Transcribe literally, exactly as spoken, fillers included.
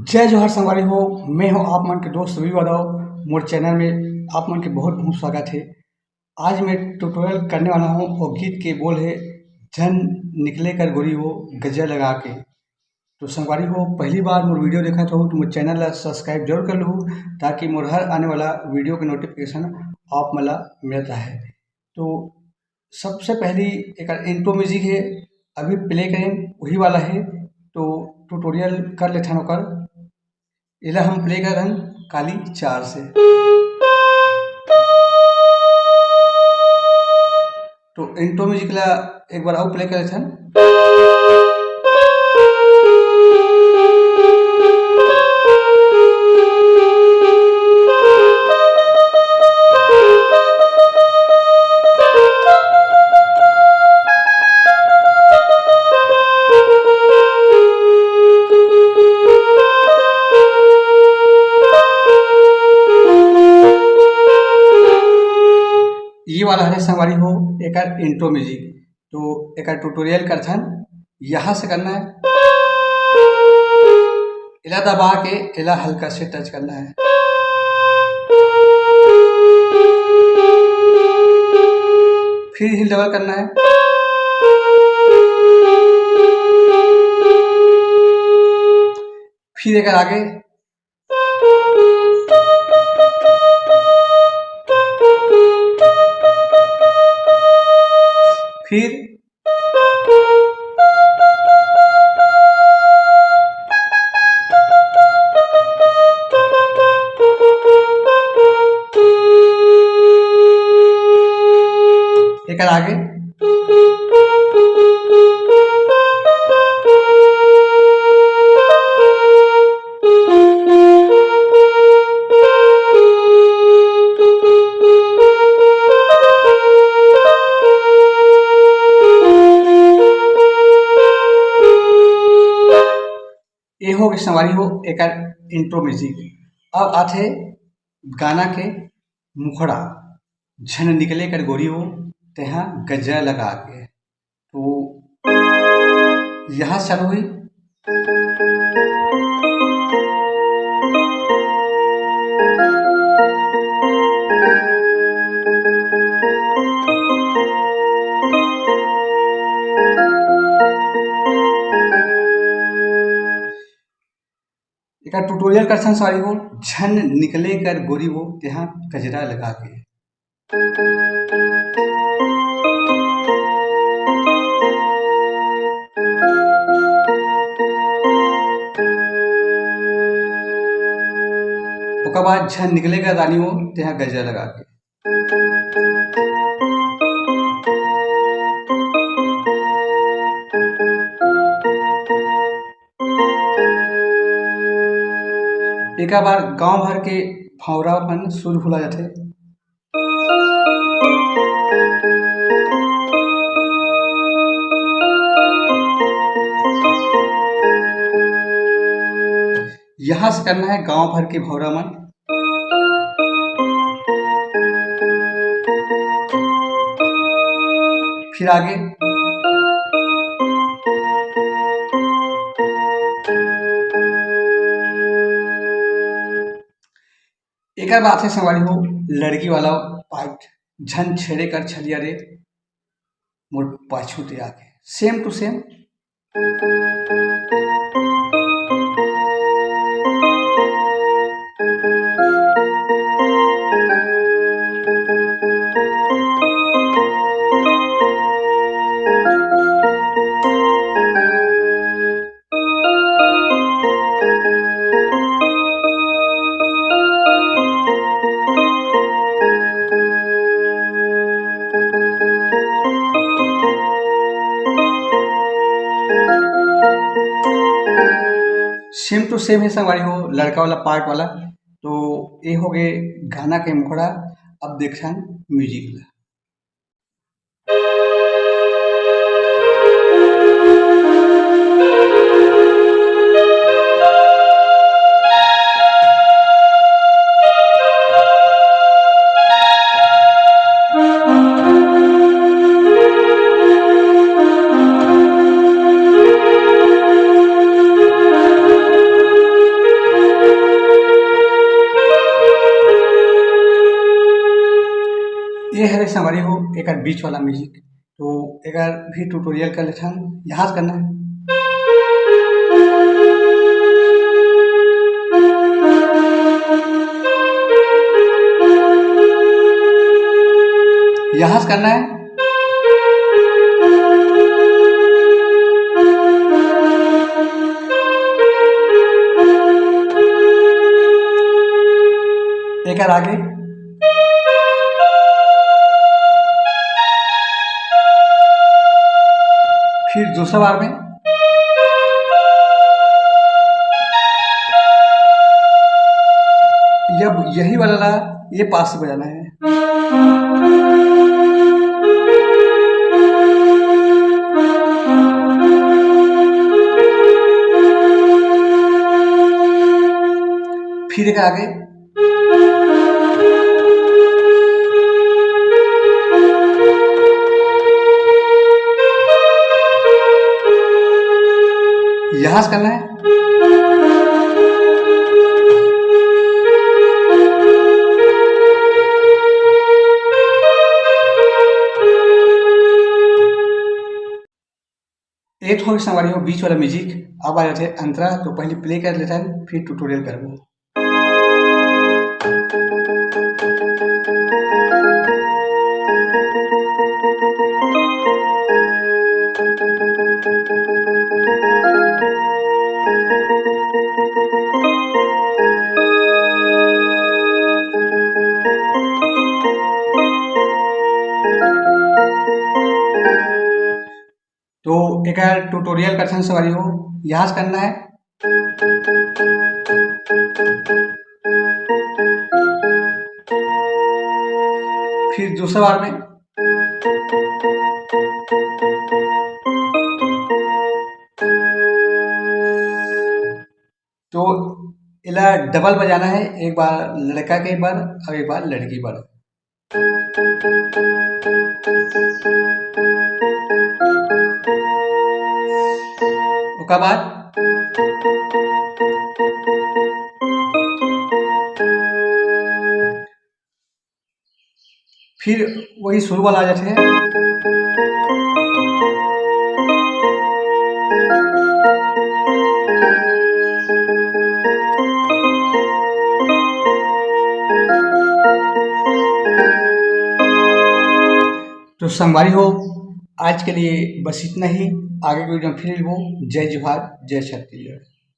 जय जोहार संगवारी हो, मैं हूं आप मन के दोस्त रवि यादव। मोर चैनल में आप मन के बहुत बहुत स्वागत है। आज मैं ट्यूटोरियल करने वाला हूं और गीत के बोल है झन निकले कर गोरी वो गजरा लगा के। तो संगवारी हो, पहली बार मोर वीडियो देखत हो तो मोर चैनल ला सब्सक्राइब जरूर कर लहू, ताकि मोर हर आने वाला वीडियो के नोटिफिकेशन आप मन ला मिलत रहे। तो सबसे पहली एक इंट्रो म्यूजिक है, अभी प्ले करें वही वाला है। तो ट्यूटोरियल कर लेथन ओकर। एला हम प्ले करन काली चार से। तो इंट्रो म्यूजिक ला एक बार और प्ले कर लेथन। ये वाला हरे संगवारी हो एकर इंट्रो म्यूजिक। तो एकर ट्यूटोरियल करथन, यहाँ से करना है, एला दबा के एला हल्का से टच करना है, फिर हिल डबल करना है, फिर एकर आगे, फिर एकर आगे। ए हो के संगवारी हो एकर इंट्रो म्यूजिक। अब आथे गाना के मुखड़ा, झन निकले कर गोरी वो तेहा गजरा लगा के। तो यहाँ चालू हुई। एकर ट्यूटोरियल करथन संगवारी हो, झन निकले कर गोरी वो तेहा गजरा लगा के। ओकर बाद झन निकले कर रानी वो तेहा गजरा लगा के। एका बार गांव भर के भौंरा मन सुर भुला जाथे। यहाँ से करना है गांव भर के भौंरा मन। फिर आगे। एकर बाद है संगवारी हो लड़की वाला पार्ट, झन छेड़े कर छलिया रे मोर पाछू ते आके, सेम टू सेम। सेम टू सेम है संगवारी हो, लड़का वाला पार्ट वाला। तो ये हो गए गाना के मुखड़ा। अब देखथन म्यूजिक ला। एकर बीच वाला म्यूजिक। तो एकर भी ट्यूटोरियल कर लेथन। यहाँ से करना है, यहाँ से करना है। एकर आगे, फिर दूसरा बार में जब यही वाला ला ये पास से बजाना है। फिर एक आगे, यहाँ से करना है। ए थोड़ा संगवारी हो, बीच वाला म्यूजिक अब आ जाते अंतरा, तो पहले प्ले कर लेता है, फिर ट्यूटोरियल करबो। तो एकर ट्यूटोरियल करथन संगवारी हो, यहाँ से करना है। फिर दूसरा बार में, तो एला डबल बजाना है, एक बार लड़का के बर और एक बार लड़की बर। ओकर बाद फिर वही शुरू वाला आ जाते हैं। तो संगवारी हो, आज के लिए बस इतना ही। आगे के वीडियो में फिर मिलबो। जय जोहार, जय छत्तीसगढ़।